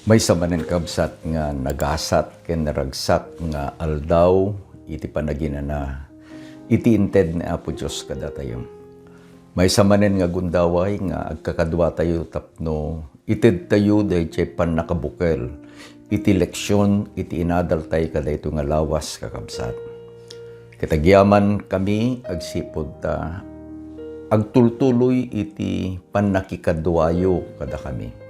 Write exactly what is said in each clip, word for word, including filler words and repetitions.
Maysa manen, kabsat, nga nagasat ken naragsak nga aldaw iti panaginana iti inted ni Apo Dios kadatayo. Maysa manen nga gundaway nga agkakaduatayo tapno itedtayo daydiay pannakabukel iti leksion iti inadaltayo kadaytoy nga lawas, kakabsat. Ket agyaman kami agsipud ta agtultuloy iti pannakikaduayo kadakami.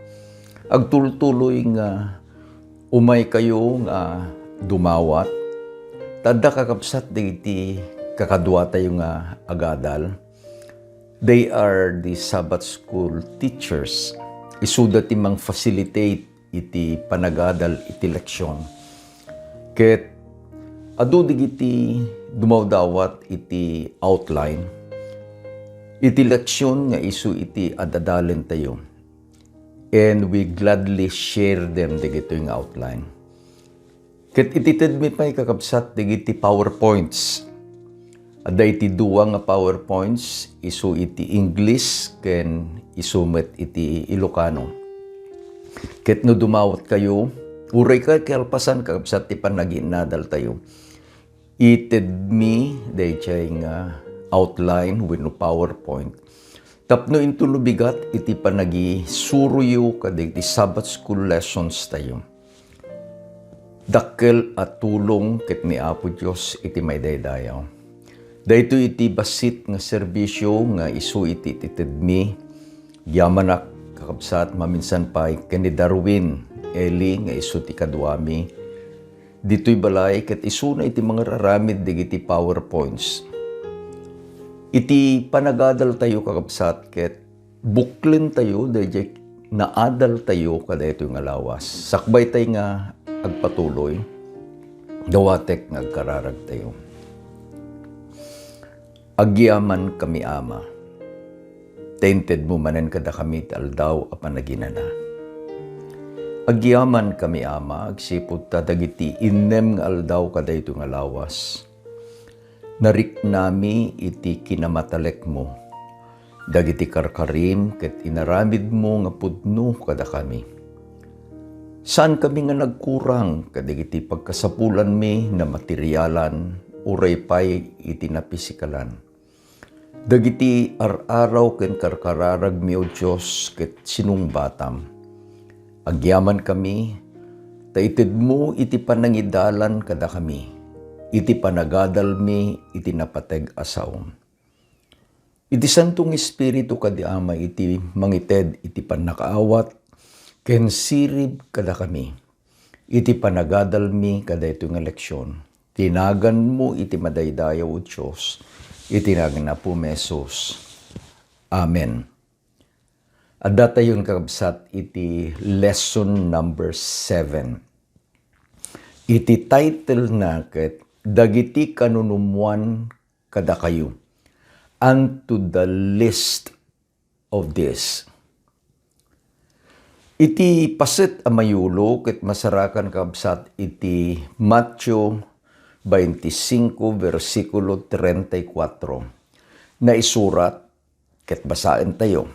Agtultuloy nga umaykayo nga dumawat, ta adda, kakabsat, dagiti kakaduatayo nga agadal. They are the Sabbath school teachers. Isuda ti mang-facilitate iti panagadal iti leksion. Ket adu dagiti dumawdawat iti outline iti leksion nga isu iti ad-adalentayo. And we gladly share them dagitoy nga outline. Ket itedmi pay, kakabsat, dagiti PowerPoints. Adda iti dua nga PowerPoints, isu iti English ken isu met iti Ilocano. Ket no dumawatkayo, uray kalpasan, kakabsat, ti panaginadaltayo, itedmi daydiay nga outline wenno PowerPoint tapno inton no bigat iti panagisuroyo kadagiti Sabbath school lessons tayo. Dakkel a tulong ket ni Apo Dios iti maidaydayaw. Daytoy iti bassit nga serbisio nga isu iti itedmi. Agyamanak, kakabsat, maminsan pay ken ni Darwin Eli nga isu ti kaduami ditoy balay ket isuna iti mangararamid dagiti PowerPoints. Iti panagadaltayo, kakabsat, ket buklentayo daydiay naadaltayo kadaytoy nga lawas. Sakbaytay nga agpatuloy, dawatek nga agkararagtayo. Agyamankami, Ama, ta intedmo manen kadakami ti aldaw a panaginana. Agyamankami, Ama, agsipud ta dagiti innem nga aldaw kadaytoy nga lawas, nariknami iti kinamatalekmo. Dagiti karkarim ket inaramidmo nga pudno kadakami. Saankami nga nagkurang kadagiti pagkasapulanmi a materialan uray pay iti napisikalan. Dagiti ar-araw ken karkararagmi, O Dios, ket sinungbatam. Agyamankami, ta itedmo iti panangidalan kadakami, iti panagadalmi iti napateg a saom. Iti Santo nga Espiritu kadi, Ama, iti mangited iti pannakaawat ken sirib kadakami iti panagadalmi kadaytoy nga leksion. Ti naganmo iti madaydayaw, O Dios, iti nagan ni Apo Jesus. Amen. Addatayon, kakabsat, iti lesson number seven. Iti title na ket dagiti kanunumuan kadakayo, and to the least of this. Iti paset a mayulo ket masarakan, kabsat, iti Mateo twenty-five, bersikulo treinta y cuatro. Naisurat ket basaentayo.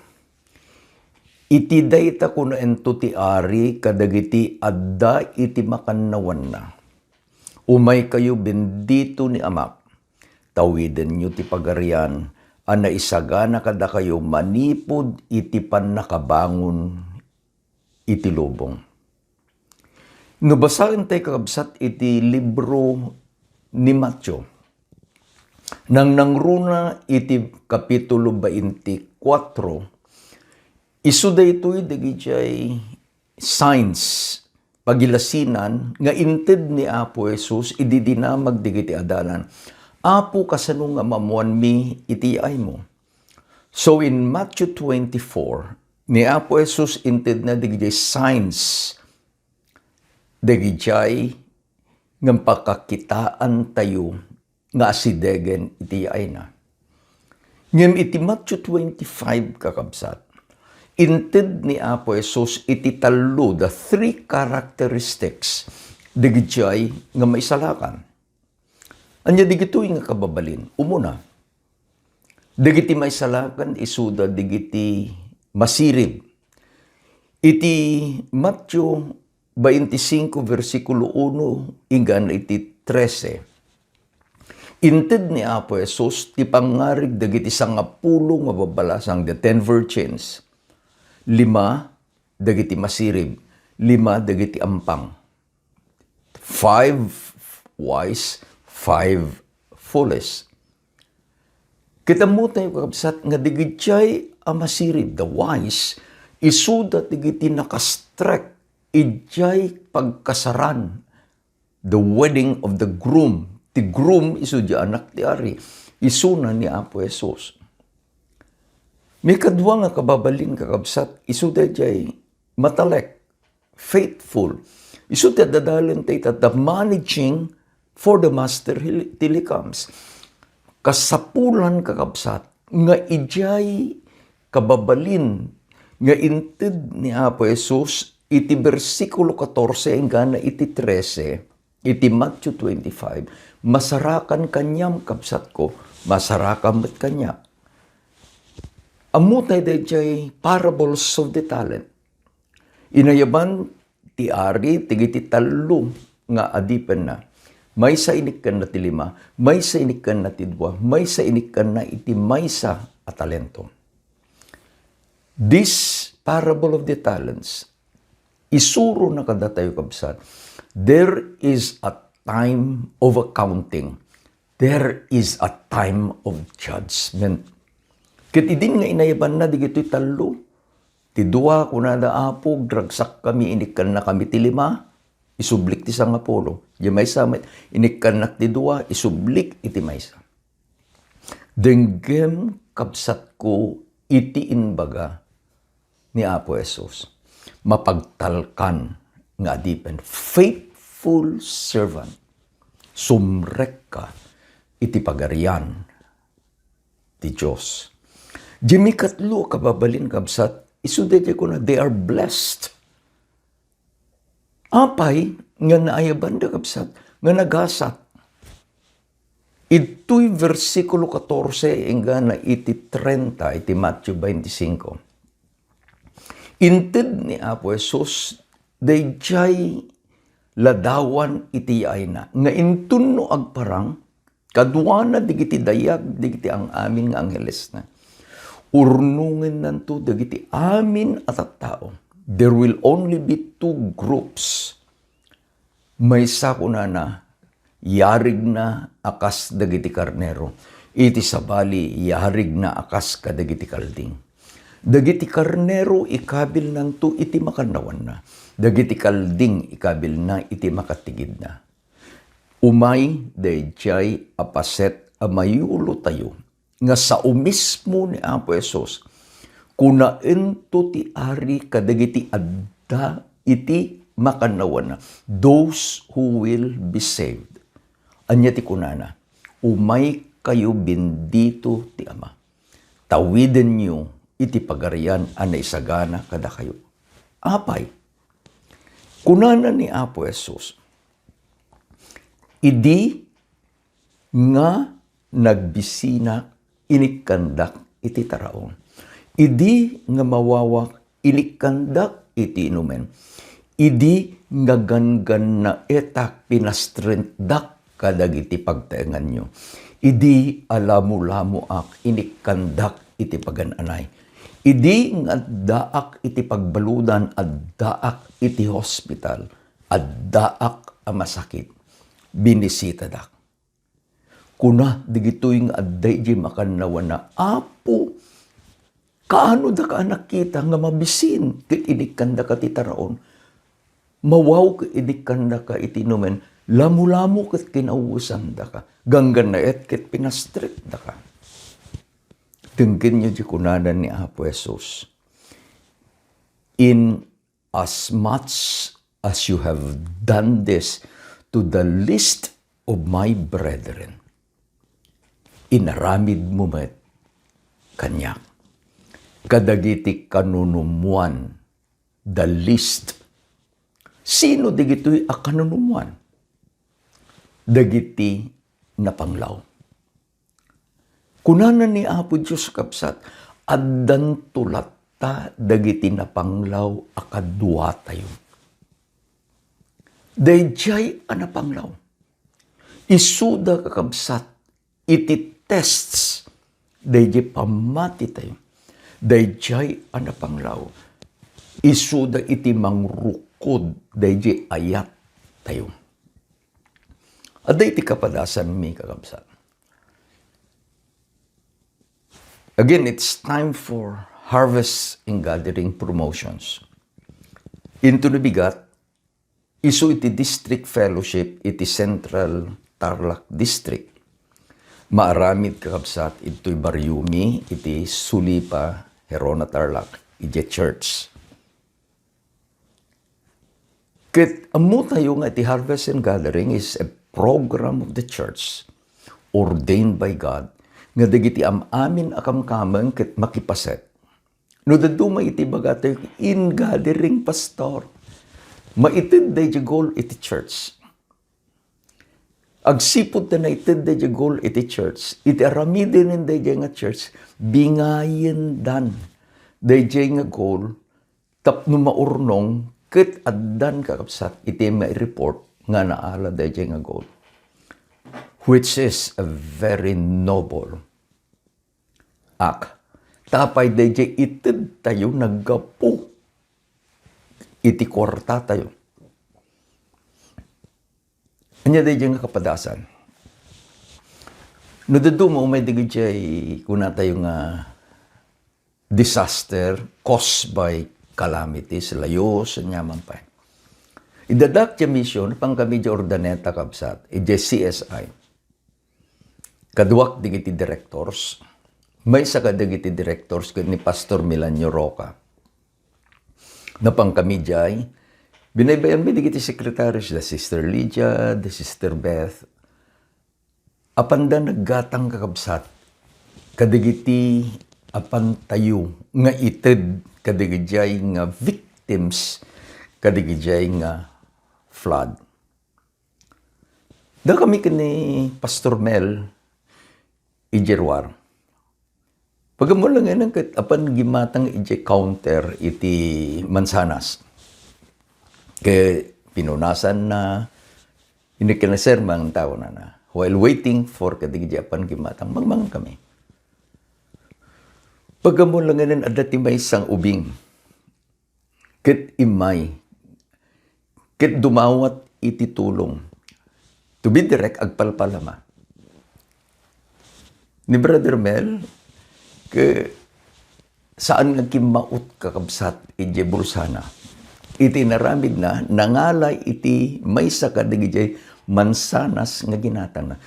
Iti dayta, kunaento ti ari kadagiti adda iti makannawanna, "Umaykayo, bendito ni Amak, tawidenyo ti pagarian a naisagana kadakayo manipud iti pannakabangon iti lubong." No basaentayo, kakabsat, iti libro ni Mateo, nangnangruna iti kapitulo twenty-four, isu daytoy dagidiay signs, pagilasinan nga inted ni Apo Jesus idi dinamag dagiti adalan, "Apo, kasano nga maammoanmi iti yaaymo?" So, in Matthew twenty-four, ni Apo Jesus intedna dagiti signs, dagidiay nga pakakitaantayo nga asidegen iti yaayna. Ngem iti Matthew twenty-five, kakabsat, inted ni Apo Jesus iti tallo, the three characteristics, dagidiay nga maisalakan. Ania dagitoy nga kababalin? Umuna, dagiti maisalakan isuda dagiti masirib. Iti Matthew twenty-five, bersikulo uno, inggana iti trese. Inted ni Apo Jesus ti pangngarig dagiti sangapulo nga babalasang, the ten virgins. Lima dagiti masirib, lima dagiti ampang. Five wise, five foolish. Kita mo tayo, kakabsat, nga digitay a masirib, the wise, isuda digiti nakastrek idiay pagkasaran, the wedding of the groom. Ti groom, isu di anak ti ari. Isuna ni Apo Jesus. May kadua nga kababalin, kakabsat, isu daydiay matalek, faithful. Isu ti adadalen tayo ita, the managing for the master he- till he comes. Kasapulan, kakabsat, nga idiay kababalin nga inted ni Apo Jesus iti bersikulo katorse inggana iti trese, iti Matthew twenty-five, masarakan kaniam, kabsatko, masarakan met kaniak. Ammo tayo daydiay parables of the talent. Inayaban ti ari dagiti tallo nga adipenna. Maysa inikkanna ti lima, maysa inikkanna ti dua, maysa inikkanna iti maysa a talento. This parable of the talents, isurona kadatayo, kabsat, there is a time of accounting. There is a time of judgment. Ket idin nga inayabanna digitoy tallo, ti dua, kunada, "Apo, agragsakkami, inikkannakami ti lima, isublik ti sangapulo." Di maysa met, "Inikkannak ti dua, isublik iti maysa." Denggem, kabsatko, iti imbaga ni Apo Jesus, mapagtalkan nga adipen, faithful servant, sumrekka iti pagarian ti Dios. Diay mikatlo a kababalin, kabsat, isu daydiay kuna, they are blessed. Apay nga naayabanda, kabsat, nga nagasat? Itoy bersikulo katorse inggana iti trenta iti Matthew twenty-five. Inted ni Apo Jesus daydiay ladawan iti yaayna nga inton no agparang, kaduana dagiti dayag dagiti ang-amin nga anghelesna. Urnongennanto dagiti amin a tattao. There will only be two groups. Maysa, kunana, yarigna a kas dagiti karnero. Iti sabali, yarigna a kas kadagiti kalding. Dagiti karnero ikabilnanto iti makannawanna. Dagiti kalding ikabilna iti makatigidna. Umay daydiay a paset a mayulotayo nga sao mismo ni Apo Jesus. Kunaento ti Ari kadagiti adda iti makannawanna, those who will be saved. Ania ti kunana? "Umaykayo, bendito ti Ama. Tawidenyo iti pagarian a naisagana kadakayo." Apay? Kunana ni Apo Jesus, "Idi nga nagbisinak, inikkandak iti taraon. Idi nga mawawak, inikkandak iti inumen. Idi nga ganggannaetak, pinastrengtdak kadagiti pagtaenganyo. Idi a lamulamoak, inikkandak iti pagan-anay. Idi nga addaak iti pagbaludan, addaak iti hospital, addaak a masakit, binisitadak." Kuna dagitoy nga adda idiay makannawanna, "Apo, kaano daka a nakita nga mabisin ket inikkandaka ti taraon? Mawaw ket inikkandaka iti inumen, lamulamo ket kinawesandaka, ganggannaet ket pinastrekdaka." Denggenyo ti kunana ni Apo Jesus, "In as much as you have done this to the least of my brethren, inaramidmo met kaniak." Kadagiti kanunummoan, the least. Sino dagitoy a kanunummoan? Dagiti napanglaw. Kunana ni Apo Dios, kabsat, "Addanto latta dagiti napanglaw a kaduatayo." Daydiay a napanglaw, isuda, kakabsat, iti tests daydiay pammatitayo. Daydiay a napanglaw, isuda iti mangrukod daydiay ayattayo. Adda iti kapadasanmi, kakabsat. Again, it's time for harvest and gathering promotions. Into the bigat, isu iti district fellowship iti Central Tarlac District. Maaramid, kakabsat, itoy bariomi iti Sulipa, Gerona, Tarlac, iti church. Ket ammotayo nga iti Harvest and Gathering is a program of the church ordained by God nga dagiti am-amin a kamkameng ket makipaset. No dadduma iti bagatayo, in gathering, pastor, maited daydiay goal iti church. Agsipud ta naited daydiay goal iti church, iti aramidenen daydiay nga church, bingayendan daydiay nga goal tapno maurnong ket addan, kakabsat, iti mai-report nga naala daydiay nga goal, which is a very noble act. Tapay daydiay itedtayo naggapu iti kuartatayo. Ania daydiay nga kapadasan? No dadduma umay dagiti kunatayo nga disaster caused by calamities, layus, ania man pay. Idadak ti mission, napan kami di Urdaneta, kabsat, idiay C S I. Kaduak dagiti directors, maysa kadagiti directors ket ni Pastor Milanio Roca. Napan kami diay, binaybayanmi dagiti secretaries, da Sister Lydia, da Sister Beth. Apanda naggatang, kakabsat, kadagiti apantayo nga ited kadagidiay nga victims kadagidiay nga flood. Da kami ken ni Pastor Mel idiay ruar. Pag-ammo laengen ket apan gimmatang idiay counter iti mansanas. Ket pinunasanna, inna ken ni Sir, mangtao nana. While waiting for kadagiti apan gimmatang, mangmangan kami. Pag-ammo laengen adda ti maysa nga ubing. Ket immay, ket dumawat iti tulong. To be direct, agpalpalama. Ni Brother Mel, ket saan nga kimmaut, kakabsat, idiay bulsana. Iti inaramidna, nangalay iti maysa kadagiti mansanas nga ginatangna.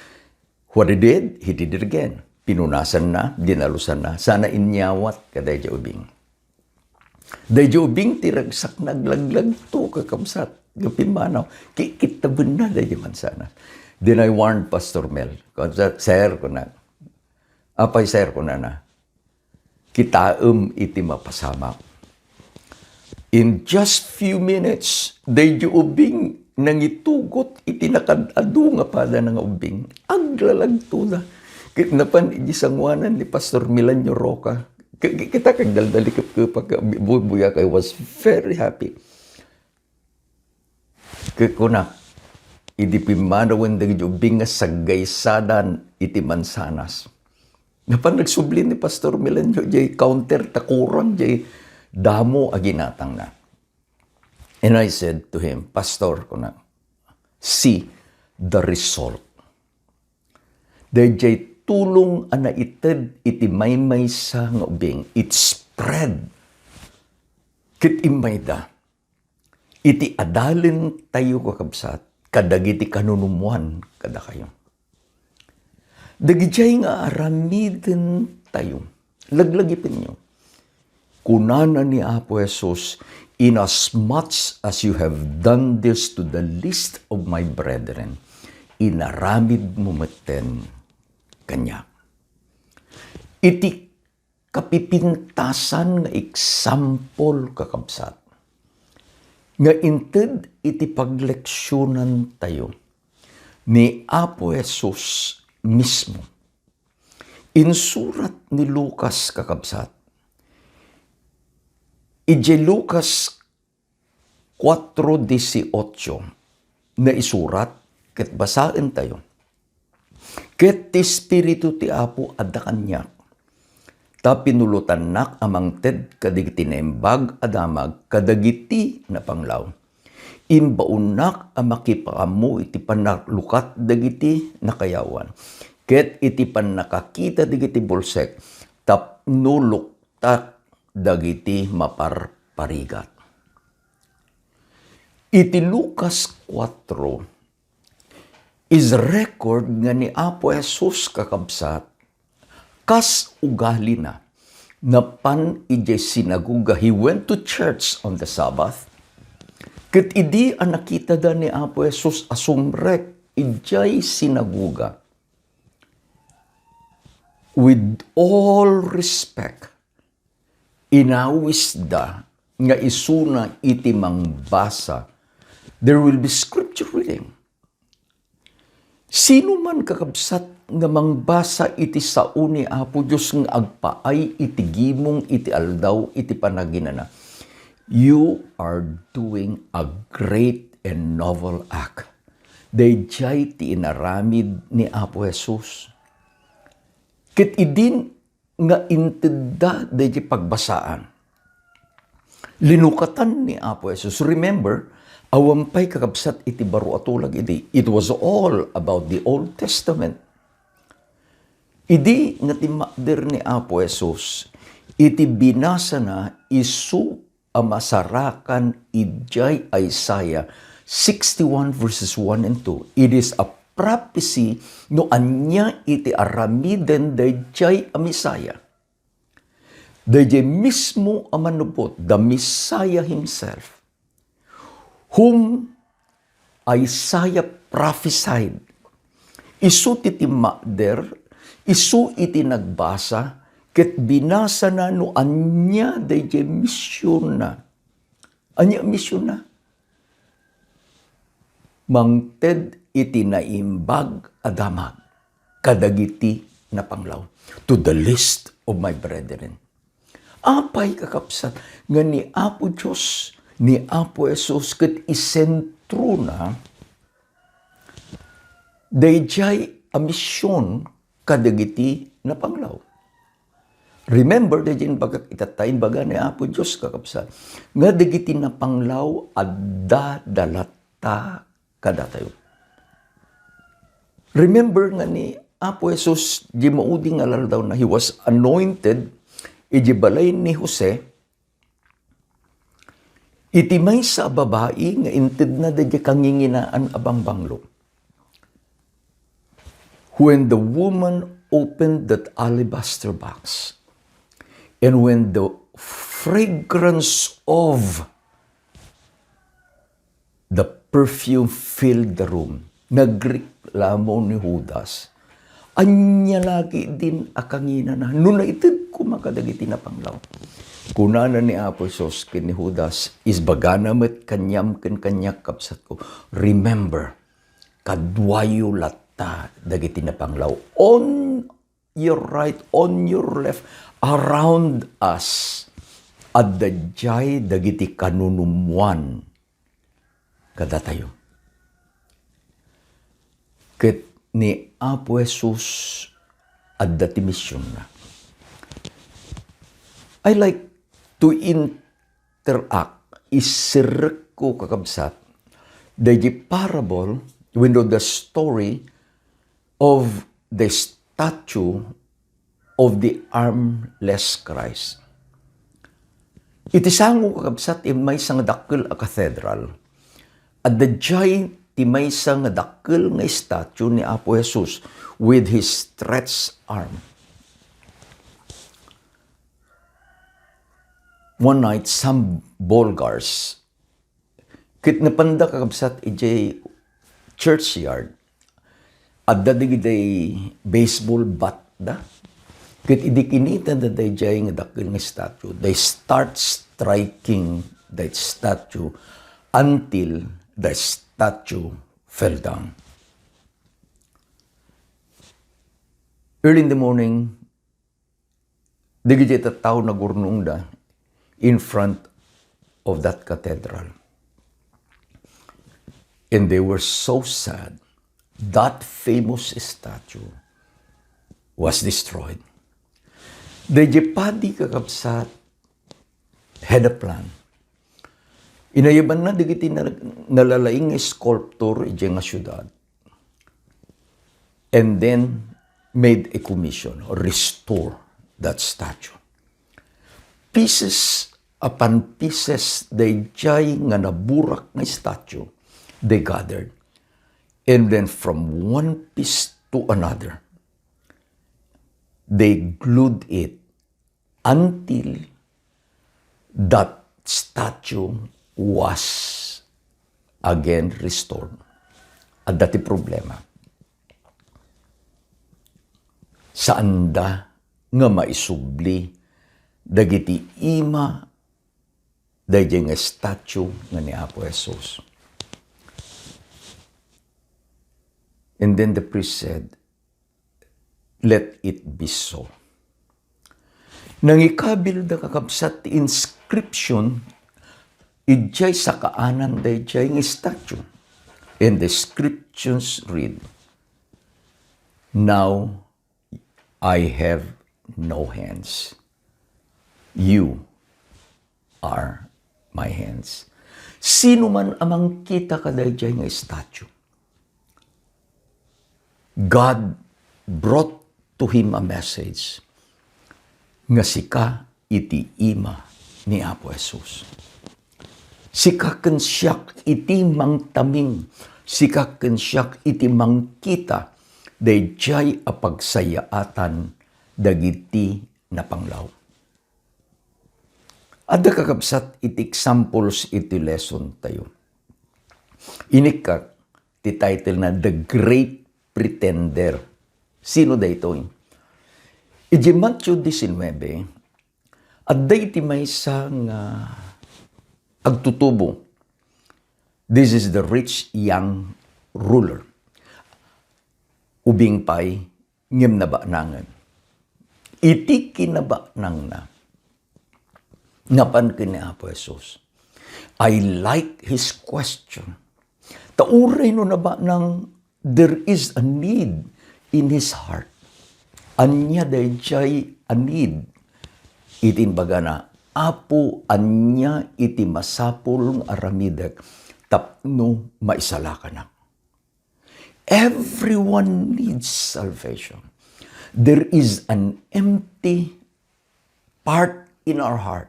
What he did, he did it again. Pinunasanna, dinalusanna, sana inyawat kadaydiay ubing. Daydiay ubing ti ragsak naglaglagto, kakabsat, nga pimmanaw. Ki-, kittabenna daydiay mansanas. Then I warned Pastor Mel. Kunana, "Sir," kuna. "Apay, sir?" kunana. "Kitaem iti mapasamak." In just few minutes, daydiay ubing nangitugot iti nakaad-adu nga padana nga ubing. Aglalagtoda. Ket napan iti sanguanan ni Pastor Milanio Roca. K-, k-, kita kagdaldali kepkepak, bu-, buyak, I was very happy. Ket kuna, idi pimmanawen dagiti ubing nga saggaysadan iti mansanas, napan nagsubli ni Pastor Milanio jay counter ta kurang jay damo a ginatangna. And I said to him, "Pastor," kuna, "see the result." Daydiay tulong a naited iti maymaysa nga ubing, it spread ket immayda iti adalentayo, kakabsat, kadagiti kanunumuan kadakayo. Dagidiay nga aramidentayo, laglagipenyo. Kunana ni Apo Jesus, "In as much as you have done this to the least of my brethren, inaramidmo metten kaniak." Iti kapipintasan nga example, kakabsat, nga inted iti pagleksionantayo ni Apo Jesus mismo. Insurat ni Lucas, kakabsat, idiay Lucas kuatro dieciocho, naisurat ket basaentayo. Ket ti Espiritu ti Apo adda kaniak, ta pinulotannak a mangted kadagiti naimbag a damag kadagiti napanglaw. Imbaonnak a makipakaammo iti pannalukat dagiti nakayawan, ket iti pannakakita dagiti bulsek tapno luktak dagiti maparparigat. Iti Lucas kuatro, is record nga ni Apo Jesus, kakabsat, kas ugalina, napan idiay sinagoga. He went to church on the Sabbath. Ket idi a nakitada ni Apo Jesus a sumrek idiay sinagoga, with all respect, inawisda nga isuna iti mangbasa, there will be scripture reading. Sino man, kakabsat, nga mangbasa iti sao ni Apo Dios nga agpaay iti gimong iti aldaw iti panaginana, you are doing a great and noble act. Daydiay ti inaramid ni Apo Jesus. Ket idin nga intedda daydiay pagbasaan, linukatan ni Apo Jesus. Remember, awan pay, kakabsat, iti baro a tulag idi. It was all about the Old Testament. Idi nga timmakder ni Apo Jesus, iti binasana isu a masarakan idiay Isaiah sixty-one verses one and two. It is a prophecy no ania iti aramiden daydiay a Messiah. Daydiay mismo a mannubbot, the Messiah himself, whom Isaiah prophesied. Isu ti timmakder, isu iti nagbasa, ket binasana no ania daydiay misionna. Ania a misionna? Mangted iti naimbag a damag kadagiti napanglaw, to the least of my brethren. Apay, kakabsat, nga ni Apo Dios, ni Apo Jesus, ket isentrona daydiay a mision kadagiti napanglaw. Remember, daydiay imbagak itatta, imbaga ni Apo Dios, kakabsat, nga dagiti napanglaw adda da latta kadatayo. Remember nga ni Apo Jesus, di maudi nga aldaw na, he was anointed iti balay ni Jose, iti maysa a babai nga intedna daydiay kanginginaan a bangbanglo. When the woman opened that alabaster box, and when the fragrance of the perfume filled the room, nagreklamo ni Judas, "Ania lagi din a kanginana no naited koma kadagiti napanglaw?" Kunana ni Apo Jesus ken ni Judas, "Ibagana met kaniam ken kaniak, kabsatko, remember, kaduayo latta dagiti napanglaw on your right, on your left, around us, adda diay dagiti kanunummoan kadatayo." Ket ni Apo Jesus, adda ti misionna. I like to interact, isirrekko, kakabsat, daydi parable, wenno the story of the statue of the armless Christ. Iti sango, kakabsat, iti maysa nga dakkel a cathedral, adda diay ti maysa nga dakkel nga statue ni Apo Jesus with his stretched arm. One night, some Bulgars, ket napanda, kakabsat, idiay churchyard, adda dagiti baseball bat da. Ket idi kinita da daydiay nga dakkel nga statue, they start striking that statue until the statue fell down. Early in the morning, dagiti tattao nagurnongda in front of that cathedral. And they were so sad. That famous statue was destroyed. Daydiay padi, kakabsat, had a plan. Inayabanna dagiti na-, nalalaing nga sculptor idiay nga siudad, and then made a commission, restore that statue. Pieces upon pieces daydiay nga naburak nga statue, they gathered. And then from one piece to another, they glued it until that statue was again restored. Adda ti problema. Saanda nga maisubli dagiti ima daydiay nga statue nga ni Apo Jesus. And then the priest said, "Let it be so." Nangikabilda, kakabsat, ti inscription idiay sakaanan daydiay nga statue. And the scriptures read, "Now I have no hands. You are my hands." Sino man a mangkita kadaydiay nga statue, God brought to him a message nga sika iti ima ni Apo Jesus. Sika ken siak iti mangtaming, sika ken siak iti mangkita daydiay a pagsayaatan dagiti napanglaw. Adda, kakabsat, iti examples iti lesson tayo. Inikka ti title na The Great Pretender. Sino daytoy? Iti Matthew diecinuebe, adda iti maysa nga agtutubo. This is the rich young ruler. Ubing pay, ngem nabaknangen. Iti kinabaknangna, napan ken ni Apo Jesus. I like his question. Ta uray no nabaknang, there is a need in his heart. Ania daydiay a need? Iti imbagana, "Apo, ania iti masapul nga aramidek tapno maisalakanak?" Everyone needs salvation. There is an empty part in our heart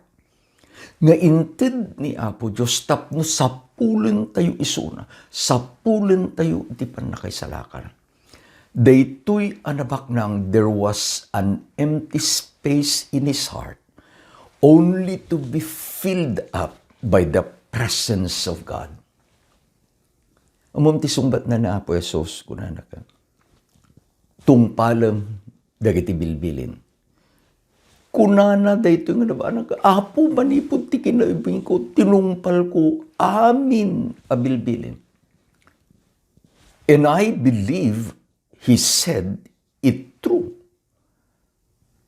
nga inted ni Apo Dios tapno sapulen tayo isuna, sapulen tayo iti pannakaisalakan. Daytoy a nabaknang, there was an empty space in his heart, only to be filled up by the presence of God. Ammom ti sungbatna ni Apo Jesus, kunana ka, "Tungpalem dagiti bilbilin." Kunana daytoy nga nabanag, "Apo, manipud ti kinaubingko, tinungpalko amin a bilbilin." And I believe he said it true.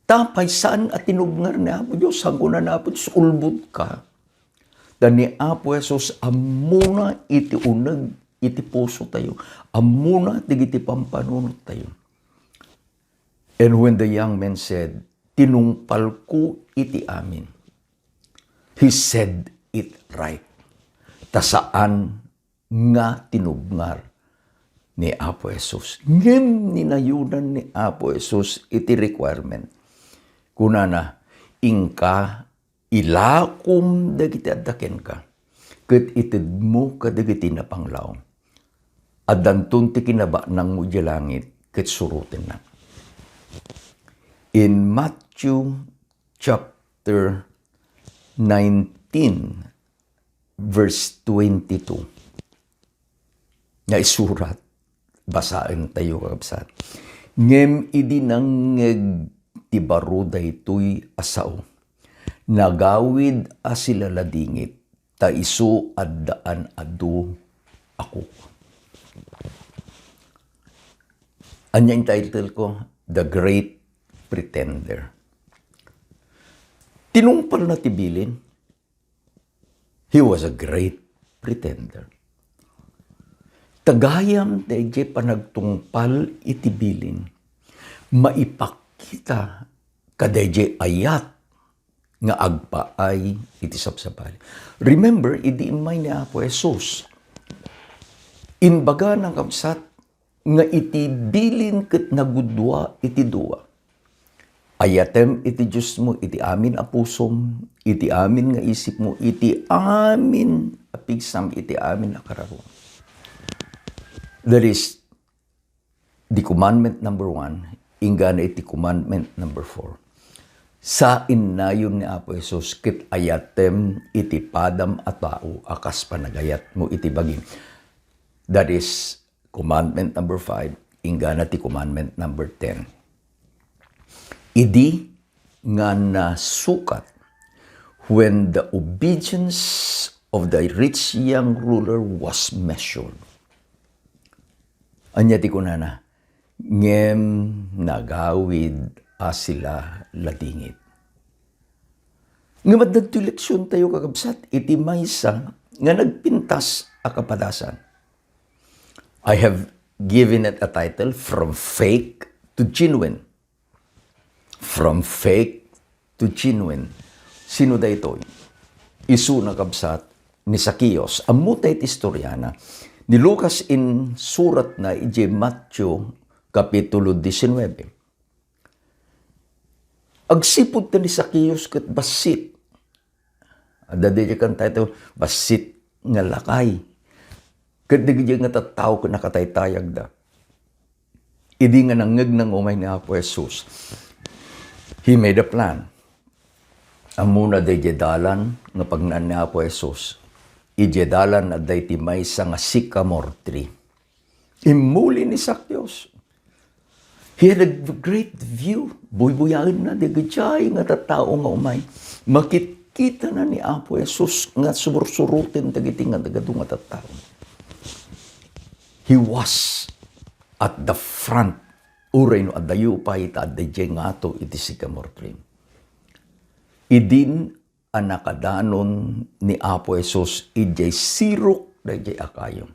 Tapay saan a tinubngar ni Apo Dios, saan kuna ni Apo Dios, "Ulbodka." Ta ni Apo Jesus, ammona iti uneg iti puso tayo. Ammona dagiti pampanunot tayo. And when the young man said, "Tinungpalko iti amin," he said it right. Ta saan nga tinubngar ni Apo Jesus. Ngem ninayonan ni Apo Jesus iti requirement. Kunana, "Inka, ilakom dagiti adda kenka, ket itedmo kadagiti napanglaw. Addanton ti kinabaknangmo idiay langit, ket surotennak." In Matthew chapter nineteen, verse twenty-two, nga isurat, basaen tayo, kakabsat. Ngem idi nangngeg ti baro daytoy a sao, nagawid a silaladingit, ta isu addaan adu a kuko. Ania in title ko? The Great Pretender. Tinungpalna ti bilin. He was a great pretender. Gayam daydiay panagtungpal iti bilin, maipakita kadaydiay ayat nga agpaay iti sabsabali. Remember, idi immay ni Apo Jesus, imbagana, kabsat, nga iti bilin ket nagudua iti dua. Ayatem iti Diosmo iti amin a pusom, iti amin nga isipmo, iti amin a pigsam, iti amin a kararua. That is the commandment number one, inggana iti commandment number four. Sainnayon ni Apo Jesus ket ayatem iti padam a tao a kas panagayatmo iti bagim. That is commandment number five, inggana ti commandment number ten. Idi nga nasukat, when the obedience of the rich young ruler was measured. Ania ti kunana? Ngem nagawid a sila ladingit. Ngem adda ditoy leksion tayo, kakabsat, iti maysa nga nagpintas a kapadasan. I have given it a title, From Fake to Genuine. From Fake to Genuine. Sino daytoy? Isuna, kabsat, ni Zaqueos. Ammo tayo ti istoriana. Ni Lucas insuratna idiay Mateo Kapitulo diecinuebe. Agsipud ta ni Zaqueos ket bassit. Adda daydiay kan title, bassit nga lakay. Ket dagiti nga tattao ket nakataytayagda. Idi nga nangngegna nga umay ni Apo Jesus, he made a plan. Ammona daydiay dalan nga pagnaan ni Apo Jesus. Idiay dalan adda iti maysa nga sycamore tree. Immuli ni Zaqueos. He had a great view. Buybuyaenna dagiti nga tattao nga umay. Makitkitana ni Apo Jesus nga sursuroten dagiti nga nagadu nga tattao. He was at the front. Uray no adayo pay ta adda idiay ngato iti sycamore tree. Idin a nakadanon ni Apo Jesus idiay sirok daydiay a kayo.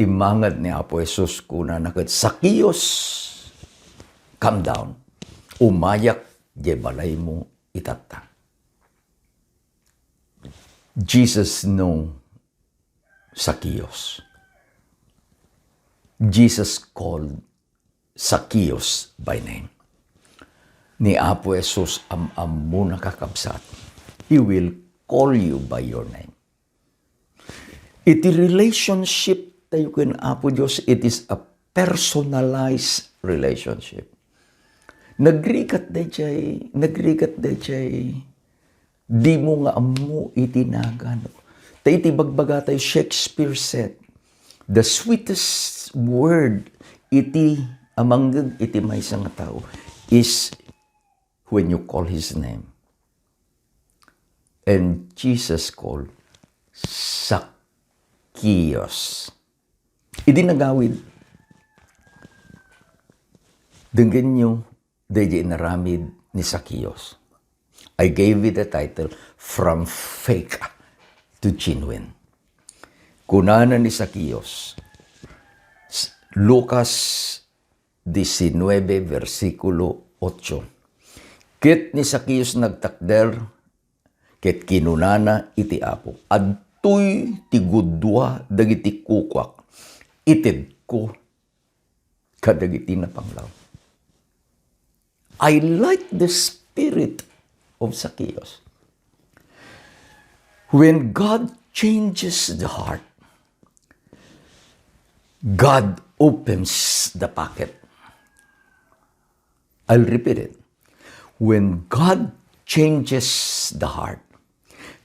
Timmangad ni Apo Jesus, kunana ket, "Zaqueos, come down. Umayak diay balaymo itatta." Jesus know Zaqueos. Jesus called Zaqueos by name. Ni Apo Jesus am-ammona, kakabsat. He will call you by your name. Iti relationship tayo ken Apo Dios, it is a personalized relationship. Nagrigat daydiay, nagrigat daydiay dimo nga ammo iti nagan. Ta iti bagbaga tayo, Shakespeare said, "The sweetest word iti a mangngeg iti maysa nga tao is when you call his name." And Jesus called Zacchaeus. Idi nagawid, denggenyo daydiay inaramid ni Zacchaeus. I gave it the title, From Fake to Genuine. Kunana ni Zacchaeus, s-, Lucas diecinuebe, versikulo otso, "Ket ni Zacchaeus nagtakder, ket kinunana iti Apo, 'Adtoy ti gudua dagiti kukuak, itedko kadagiti napanglaw.'" I like the spirit of Zacchaeus. When God changes the heart, God opens the pocket. I'll repeat it. When God changes the heart,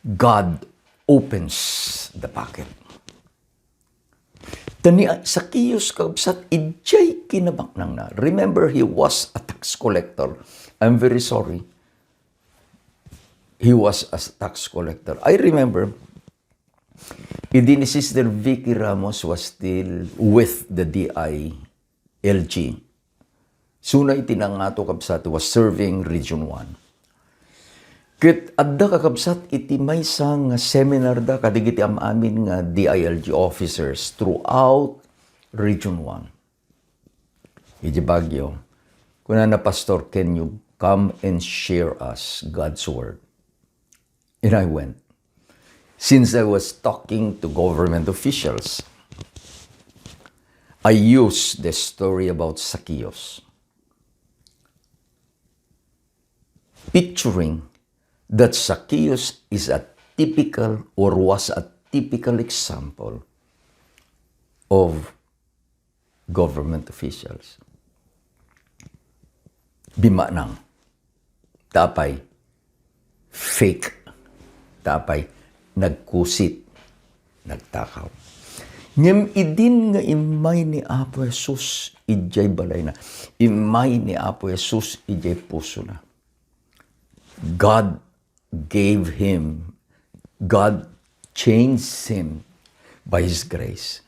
God opens the pocket. Ta ni Zacchaeus, kabsat, idiay kinabaknangna. Remember, he was a tax collector. I'm very sorry. He was a tax collector. I remember, idi ni Sister Vicky Ramos was still with the D I L G. Isuna iti nangato, kabsat, was serving Region one. Ket adda, kakabsat, iti maysa nga seminar da kadagiti am-amin nga D I L G officers throughout Region one. Iti Baguio, kunana, "Pastor, can you come and share us God's Word?" And I went. Since I was talking to government officials, I used the story about Zacchaeus, picturing that Zacchaeus is a typical or was a typical example of government officials. Bimanang. Tapay, fake. Tapay, nagkusit. Nagtakaw. Ngem idin nga immay ni Apo Jesus idiay balayna, immay ni Apo Jesus idiay pusona, God gave him, God changed him by His grace.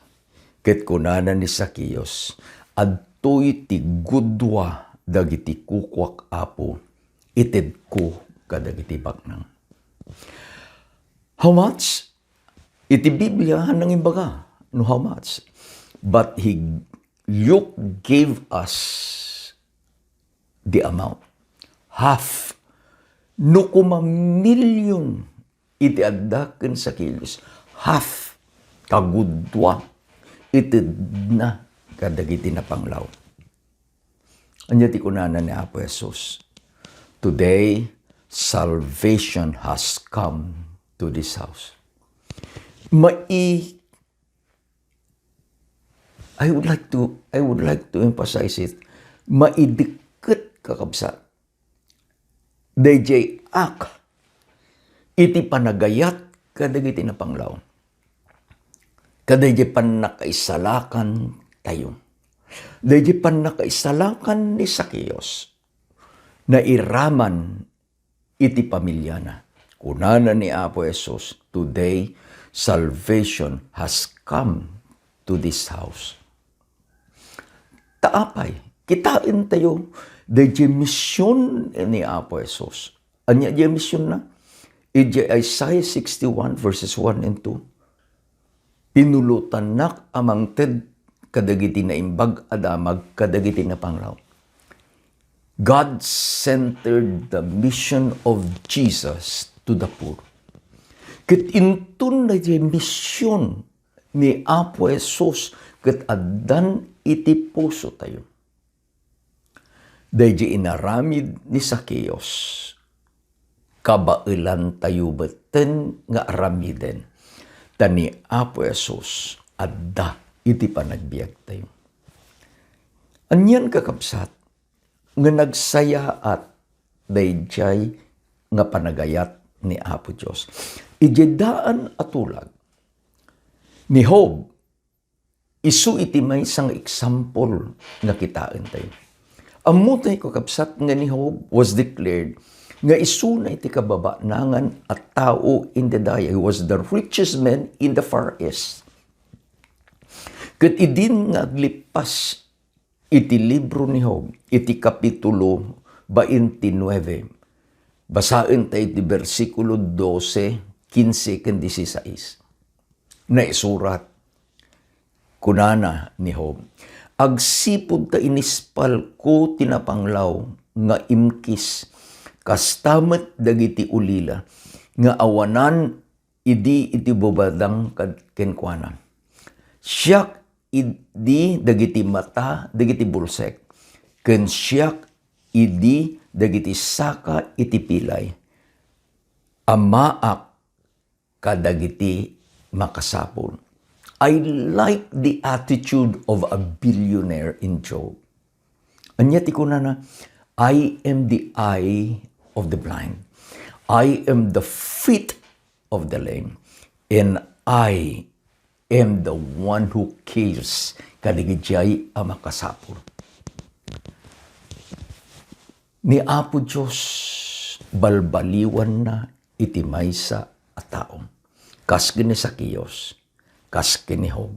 Ket kunana ni Zacchaeus, "Adtoy ti gudua dagiti kukuak, Apo, itedko kadagiti baknang." How much? Iti Biblia, nangimbaga no how much. But he, Luke gave us the amount. Half. No kuma million iti adda ken Zacchaeus, half, kagudua, itedna kadagiti napanglaw. Ania ti kunana ni Apo Jesus? "Today, salvation has come to this house." Mai-, I would like to, I would like to emphasize it. Maidikket, kakabsat, daydiay act iti panagayat kadagiti napanglaw. Kadaydiay pannakaisalakan tayo. Daydiay pannakaisalakan ni Zacchaeus, nairaman iti pamiliana. Kunana ni Apo Jesus, "Today, salvation has come to this house." Ta apay, kitaentayo, daydiay mision ni Apo Jesus. Ania diay misionna? Idiay Isaiah sixty-one verses one and two, "Pinulotannak a mangted kadagiti naimbag a damag kadagiti napanglaw." God centered the mission of Jesus to the poor. Ket inton daydiay mision ni Apo Jesus ket addan iti pusotayo. Daydiay inaramid ni Zacchaeus, kabaelantayo metten nga aramiden, ta ni Apo Jesus adda iti panagbiagtayo. Anian, kakabsat, nga nagsayaat daydiay nga panagayat ni Apo Dios? Idiay daan a tulag, ni Job, isu iti maysa nga example nga kitaentayo. Ammotayo, kakabsat, nga ni Job was declared nga isuna iti kababanangan a tao in Judea. He was the richest man in the Far East. Ket idin nga aglippas iti libro ni Job, iti kapitulo twenty-nine, basaentayo iti bersikulo dose, kinse, ken disisais. Naisurat, kunana ni Job, "Agsipud ta inispalko ti napanglaw nga imkis, kasta met dagiti ulila nga awanan idi iti bubadang kad-, kenkuana. Siak idi dagiti mata dagiti bulsek, ken siak idi dagiti saka iti pilay. Ammaak kadagiti makasapul." I like the attitude of a billionaire in Job. Ania ti kunana? "I am the eye of the blind. I am the feet of the lame. And I am the one who cares kadagiti a makasapul." Ni Apo Dios, balbaliwanna iti maysa a tao, kas ken ni Zacchaeus, kas ken ni Job.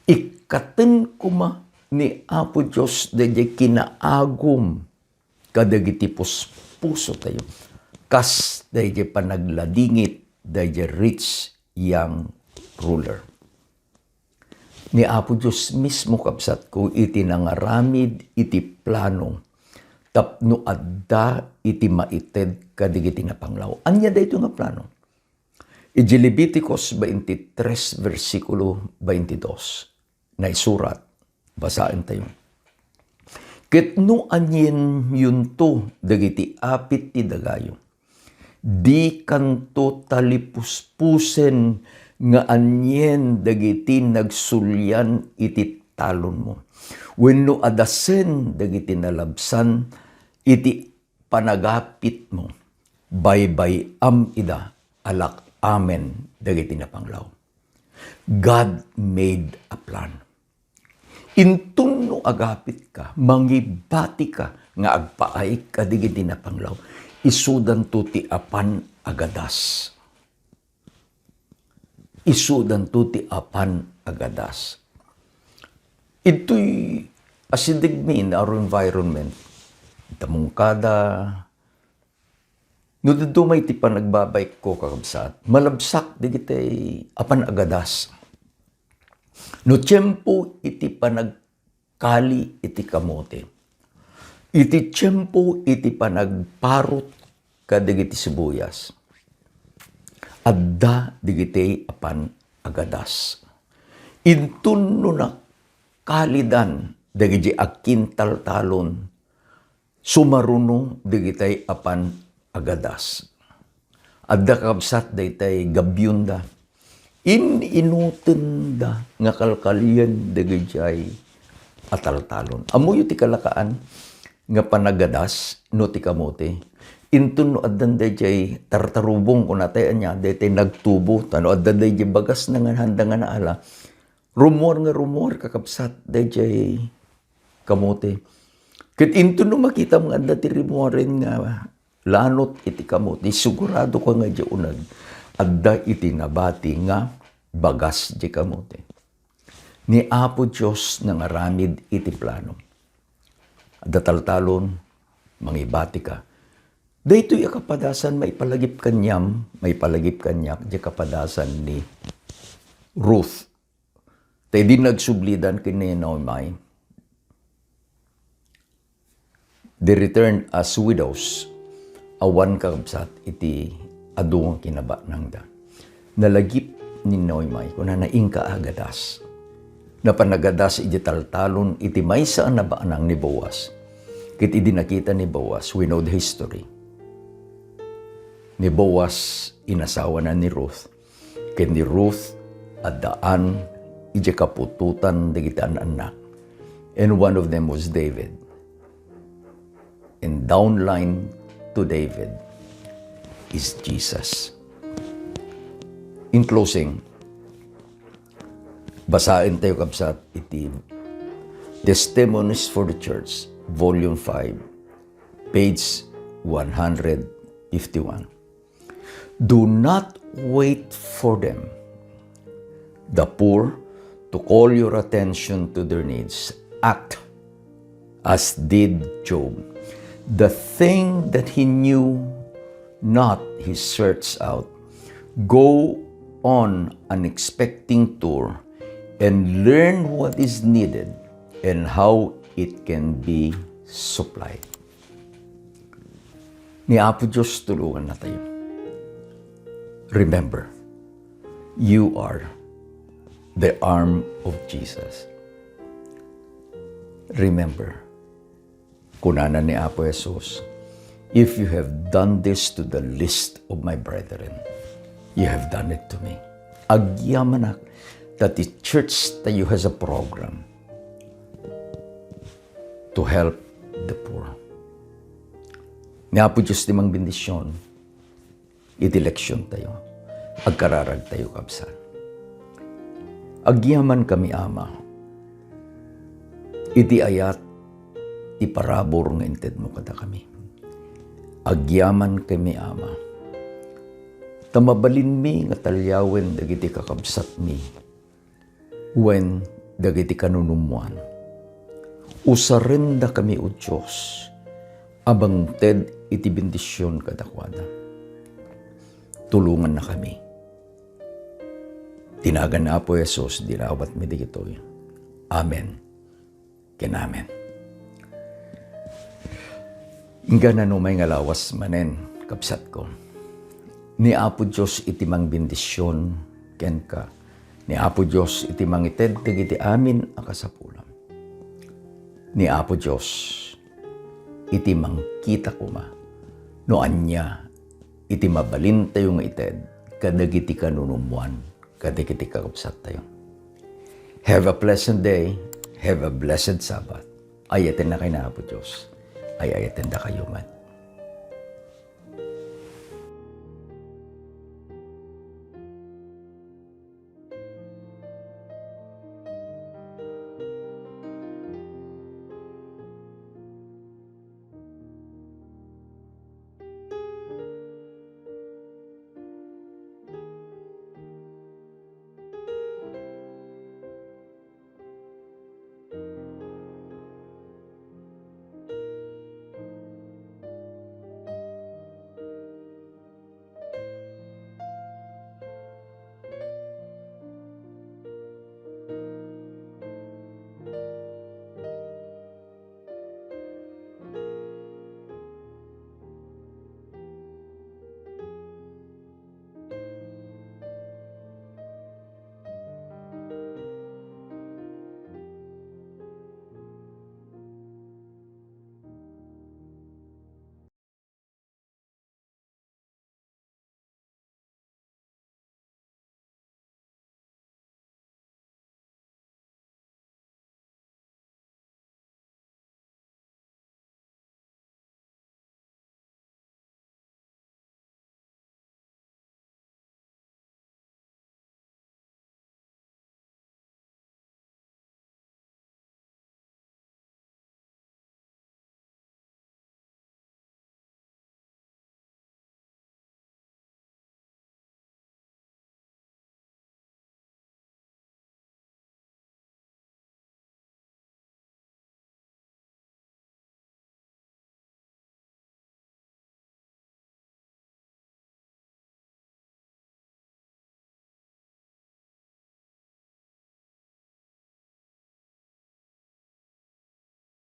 Ikkaten koma ni Apo Dios daydiay kinaagum kadagiti puspusotayo, kas daydiay panagladingit daydiay rich young ruler. Ni Apo Dios mismo, kabsatko, iti nangaramid iti plano tapno adda iti maited kadagiti napanglaw. Ania daytoy nga plano? Iti Leviticus twenty-three, versikulo twenty-two, naisurat, basaentayo. Ket no anienyo dagiti apit ti dagayo, dikanto talipuspusen nga anien dagiti nagsulian iti talonmo, wenno adasen dagiti nalabsan iti panagapitmo. Baybay-am ida a lak-amen dagiti napanglaw. God made a plan. Inton no agapitka, mangibatika nga agpaayka dagiti napanglaw, isudanto ti apan a gadas. Isudanto ti apan a gadas. Itoy asidegmi in our environment. Ita mungkada, no dadduma iti panagbabaykko, kakabsat, malabsak dagiti apan a gadas. No tiempo iti panagkali iti kamote, iti tiempo iti panagparut kadagiti sibuyas, adda dagiti apan a gadas. Inton no nakalidan dagiti agkintaltalon, sumaruno dagiti apan a gadas. Adda, kabsat, daytay gabbionda. In-inutenda nga kalkalien dagiti a taltalon. Ammoyo ti kalakaan nga panagadas no ti kamote. Inton no addan dayjay tartarubong, kunatay ania, daytay nagtubo, ta no addan dayjay bagasna nga handa nga naala, rumuar nga rumuar, kakabsat, dayjay kamote. Ket inton no makitam nga adda ti rimuaren nga lanot iti kamote, sigurado ka nga di uneg adda iti nabati nga bagas di kamote. Ni Apo Dios nangaramid iti plano. Adda taltalon, mangibatika. Daytoy a kapadasan maipalagip kaniam, maipalagip kaniak, di kapadasan ni Ruth. Ta idi nagsublidan ken ni Naomi, they returned as widows, awan, kakabsat, iti adu nga kinabanangda. Nalagip ni Naomi, kunana, inka a gadas. Napan a gadas iti taltalon iti maysa a nabanang ni Boaz. Ket idi nakita ni Boaz, we know the history. Ni Boaz, inasawana ni Ruth. Ken ni Ruth, addaan iti kaputotan dagiti an-annak. And one of them was David. And downline to David is Jesus. In closing, basaentayo, kabsat, iti Testimonies for the Church, Volume five, page one hundred fifty-one. Do not wait for them, the poor, to call your attention to their needs. Act as did Job. The thing that he knew not, he searched out. Go on an expecting tour and learn what is needed and how it can be supplied. Ni Apo Dios tulongannatayo. Remember, you are the arm of Jesus. Remember, kunana ni Apo Jesus, "If you have done this to the least of my brethren, you have done it to me." Agyamanak that the church tayo has a program to help the poor. Ni Apo Dios ti mangbendisyon iti leksion tayo. Agkararag tayo, kabsat. Agyaman kami, Ama, iti ayat ti parabur nga intedmo kadakami. Agyaman kami, Ama, ta mabalinmi nga taliawen dagiti kakabsatmi wen dagiti kanunummoan. Usarendakami, O Dios, a mangted iti bendision kadakuada. Tulongannakami. Ti nagan ni Apo Jesus, dinawatmi dagitoy. Amen ken amen. Inggana no may nga lawas manen, kabsatko. Ni Apo Dios iti mangbendision kenka. Ni Apo Dios iti mangited dagiti amin a kasapulam. Ni Apo Dios iti mangkita koma no ania iti mabalintayo nga ited kadagiti kanunummoan kadagiti kakabsattayo. Have a pleasant day. Have a blessed Sabbath. Ay-ayatennak ni Apo Dios. Ay-ayatendakayo met.